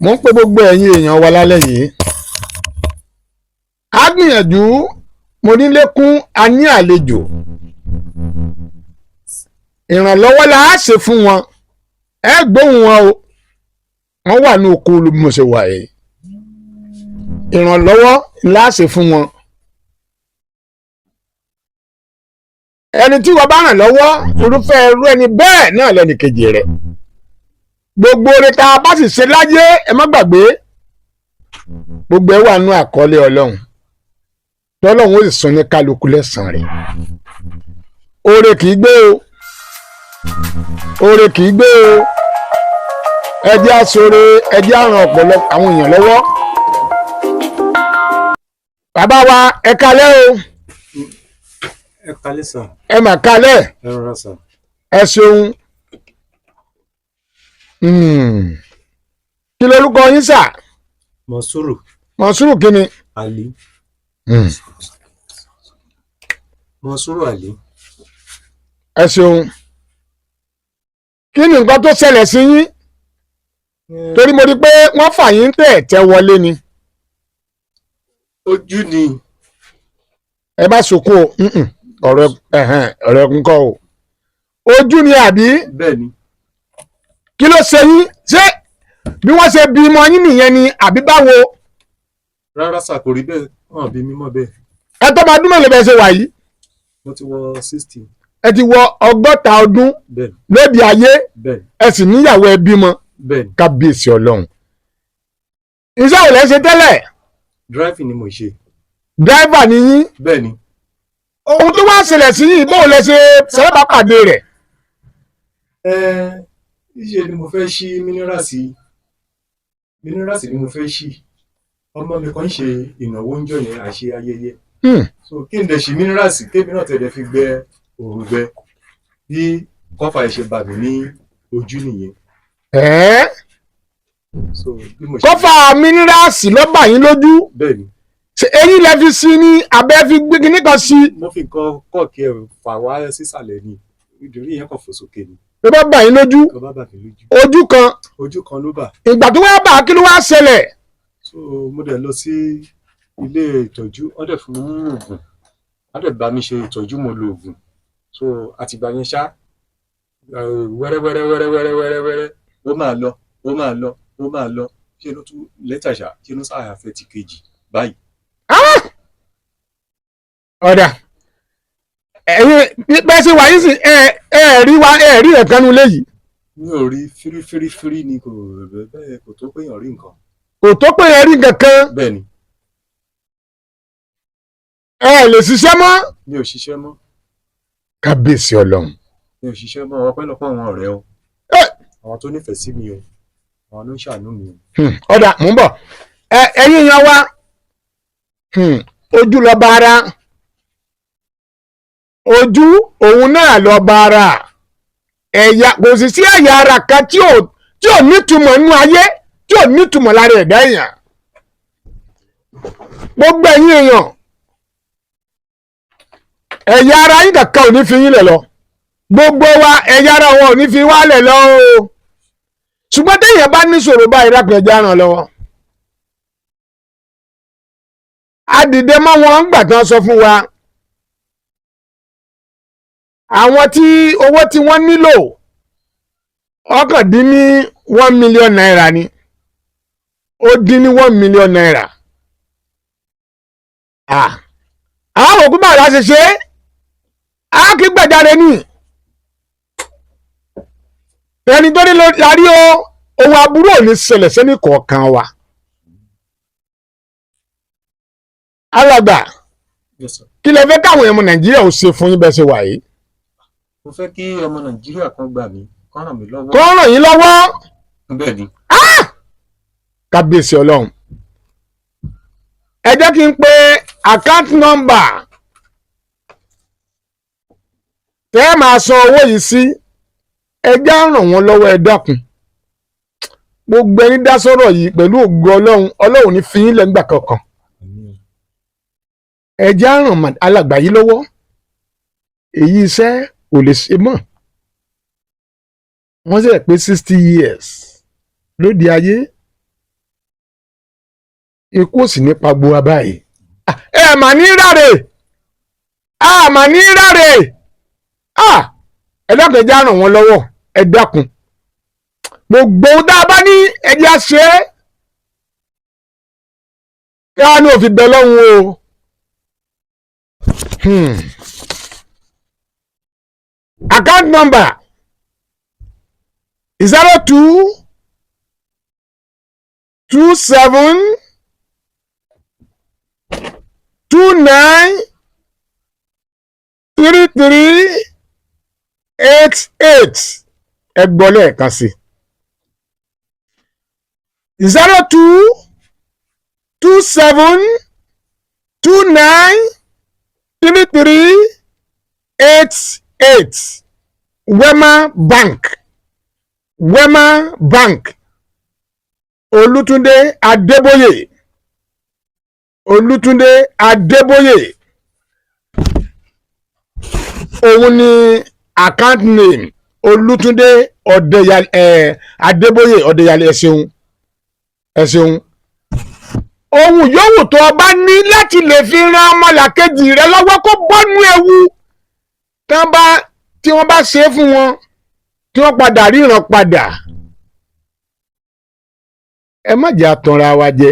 Mo ń pe gbogbo ẹ̀yin èèyàn wa lálẹ́ yìí. A gbìyànjú, mo nílékún, a ní àlejò. Ìrànlọ́wọ́ la á ṣe fún wọn. Ẹ gbóhùn wọn o, wọ́n wà ní oko bí mo ṣe wà yìí. Ìrànlọ́wọ́ la á ṣe fún wọn. Ẹni tí wọ́n bá ràn lọ́wọ́, irúfẹ́ irú ẹni bẹ́ẹ̀ náà lẹ́nu kejì rẹ̀. Gbogbo oore tá a bá sì ṣe láyé, ẹ má gbàgbé, gbogbo ẹ wà nú àkọọ́lẹ̀ Ọlọ́run, tọ́lọ́run ó sì san ní kálukú lẹ́san rẹ̀. Oore kì í gbé o, oore kì í gbé o. Ẹ jẹ́ á ṣoore, ẹ jẹ́ á ràn ọ̀pọ̀lọpọ̀ àwọn èèyàn lọ́wọ́. Bàbá wa, ẹ kalẹ́ o. Ẹ kalẹ́ sà. Ẹ mà kalẹ́. Ẹ rọra sà. Ẹ ṣeun. Kí lorúkọ yín sà? Mọ̀súrù. Mọ̀súrù kí ni? Ali. Mọ̀súrù Ali. Ẹ ṣeun. Kí ni nǹkan tó ṣẹlẹ̀ sí yín? Torí mo rí i pé wọ́n fà yín tẹ̀ tẹ́ wọlé ni. Ojú ni. Ẹ bá sunkún o. Ọ̀rọ̀ ẹ̀hẹ́n, ọ̀rọ̀ ẹ̀kún kọ́ o. Ojú ni àbí? Bẹ́ẹ̀ ni. Kí ló ṣe yín? Ṣé bí wọ́n ṣe bímọ yín nìyẹn ni àbí báwo? Rárá sà, kò rí bẹ́ẹ̀, wọ́n bí mímọ́ bẹ́ẹ̀. Ẹ tó máa dún mélòó bẹ́ẹ̀ ṣe wà yìí? Mo ti wọ 60. Ẹ ti wọ 60 ọdún? Bẹ́ẹ̀ ni. Lóde ayé? Bẹ́ẹ̀ ni. Ẹ sì níyàwó, ẹ bímọ? Bẹ́ẹ̀ ni. Kábíyèsí Ọlọ́run. Iṣẹ́ wo lẹ́ ṣe tẹ́lẹ̀? Driving ni mo ṣe. Driver ni yín? Bẹ́ẹ̀ ni. Ohun tó wá ṣẹlẹ̀ sí yìí, báwo lẹ ṣe sábà pàdé rẹ̀? Ẹ ṣe ni mo fẹ́ ṣí minerals, minerals ni mo fẹ́ ṣí. Ọmọ mi kan ń ṣe ìnáwó ń jọ yẹn, àṣe ayẹyẹ. So kí n dẹ̀ ṣí minerals, kémi náà tẹ̀lé fi gbẹ òrùngbẹ, bí kọ́fà ẹ̀ ṣe bà mí ní ojú nìyẹn. Ẹ̀ẹ́? So bí mo ṣe. Kọ́fà minerals ló bà yín lójú? Bẹ́ẹ̀ ni. Ṣé eyín lẹ fi sí ní abẹ́ fi gbé kinní kan sí? Mo fi nǹkan kọ́ọ̀kì ẹ̀ fà wá sísàlẹ̀ ni, ìdórí yẹn kàn fò sókè ni. Ló bá bà yín lójú? Tó bá bà mí lójú. Ojú kan? Ojú kan ló bà. Ìgbà tó wá bà á, kí ló wá ṣẹlẹ̀? So mo dẹ̀ lọ sí ilé ìtọ́jú, wọ́n dẹ̀ fún mi ní oògùn, wọ́n dẹ̀ bá mi ṣe ìtọ́jú, mo lo oògùn. So àtìgbà yẹn ṣá, wẹ́rẹ́ wẹ́rẹ́ wẹ́rẹ́ wẹ́rẹ́ wẹ́rẹ́ wẹ́rẹ́, ó máa lọ, ó máa lọ, ó máa lọ. Ṣé ló tún lẹ́tà ṣá, ṣé ló sáà fẹ́ ti kejì báyìí. Ọ̀dà, ẹ̀yin bẹ́ẹ̀ ṣe wà yín sì, ẹ ẹ rí wa, ẹ rí ẹ̀kan nu léyìí? Mi ò rí, fírí fírí fírí ni, kò bẹ́ẹ̀, kò tó péyàn rí nǹkan. Kò tó pé ẹ rí nǹkan kan? Bẹ́ẹ̀ ni. Ẹ lè ṣiṣẹ́ mọ́? Mi ò ṣiṣẹ́ mọ́. Kábíyèsí Ọlọ́run. Mi ò ṣiṣẹ́ mọ́, ọpẹ́lọpẹ́ àwọn ọ̀rẹ́ o, àwọn tó nífẹ̀ẹ́ sí mi o, àwọn ló ń ṣàánú mi o. Ọ̀dà, mò ń bọ̀. Ẹ̀yin yan wa, ojú lọ bá ara, ojú òun náà lọ bá ara. Ẹ̀yà kò sì sí ẹ̀yà ara kan tí ò nítumọ̀ nínú ayé, tí ò nítumọ̀ lára ẹ̀dá èèyàn. Gbogbo ẹ̀yin èèyàn, ẹ̀yà ara yín kankan ò ní fi yín lẹ̀ lọ. Gbogbo wa, ẹ̀yà ara wọn ò ní fi wá lẹ̀ lọ o. Ṣùgbọ́n téèyàn bá níṣòro báyìí, rápẹ́ ẹja ràn lọ́wọ́. A dìde mọ́ wọn ńgbà tán sọ fún wa àwọn tí owó tí wọ́n nílò ọkàn dín ní ₦1 million ni, ó dín ní ₦1 million. Àwọn òkú bàrà ṣe ṣe é, á kí gbàjáde ní ẹni tó ní lárí o. Ohun aburú ò ní ṣẹlẹ̀ sẹ́ni kọ̀ọ̀kan wa. Alàgbà. Yes, sir. Kí lẹ fẹ́ káwọn ọmọ Nàìjíríà ò ṣe fún yín bẹ́ẹ̀ ṣe wà yìí? Mo fẹ́ kí ọmọ Nàìjíríà kan gbà mí, kán ràn mí lọ́wọ́. Kó ràn yín lọ́wọ́? Bẹ́ẹ̀ ni. Kábíyèsí Ọlọ́run. Ẹ jẹ́ kí n pe account number tẹ́ ẹ máa san owó yìí sí. Ẹ jẹ́ á ràn wọ́n lọ́wọ́, ẹ dákun. Gbogbo ẹni dá sọ́rọ̀ yìí, pẹ̀lú ògo Ọlọ́run, Ọlọ́run ní fi yín lẹ́gbà kankan. Àmín. Ẹ jẹ́ á ràn alàgbà yìí lọ́wọ́. Èyí iṣẹ́ kò lè ṣe mọ́. Wọ́n sì pé 60 years lóde ayé. Ikú ò sì ní pa gbogbo wa báyìí. Ah, ẹ mà ní ráre, a mà ní ráre. Ah, ẹ dákun, ẹ jẹ́ á ràn wọ́n lọ́wọ́. Ẹ dákun, gbogbo ohun tá a bá ní, ẹ jẹ́ á ṣe é kí á ní òfin bẹ lọ́hùn o. Account number 0227293388. Ẹ gbọ́ lẹ́ẹ̀kan sí: 0227293388, Wema Bank, Wema Bank, Olútúndé Adébóyè, Olútúndé Adébóyè, òun ni account name. Olútúndé Ọ̀dẹ̀yà ẹ̀ Adébóyè Ọ̀dẹ̀yàlẹ̀. Ẹ ṣeun, ẹ ṣeun. Ohun yòówù tó o bá ní láti lè fi ran ọmọlàkejì rẹ lọ́wọ́ kó bọ́nú ewu, tí wọ́n bá ṣe é fún wọn, tí wọ́n padà ríran padà, ẹ má jẹ́ àtànra wa jẹ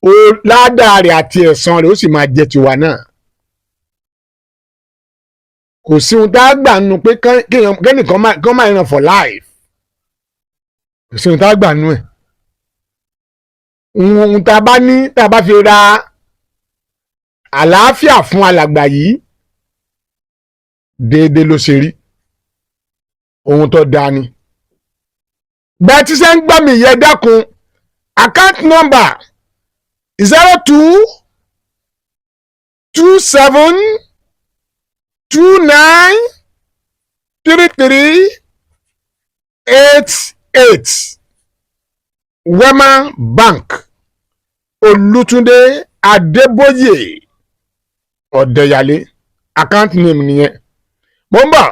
o. Ládàá rẹ̀ àti ẹ̀san rẹ̀ ó sì máa jẹ́ tiwa náà. Kò sí ohun tá a gbà nù pé kẹ́nìkan máa ràn for life. Kò sí ohun tá a gbà nù ẹ̀. Ohun tá a bá ní, tá a bá fi ra àlàáfíà fún alàgbà yìí, déédéé ló ṣe rí, ohun tó dáa ni. Bẹ́ẹ̀ tí ṣe ń gbọ́ mi yẹ, dákun, account number 0227293388, Wema Bank, Olútúndé Adébóyè Ọ̀dẹ̀yàlé, account name nìyẹn. Mo ń bọ̀.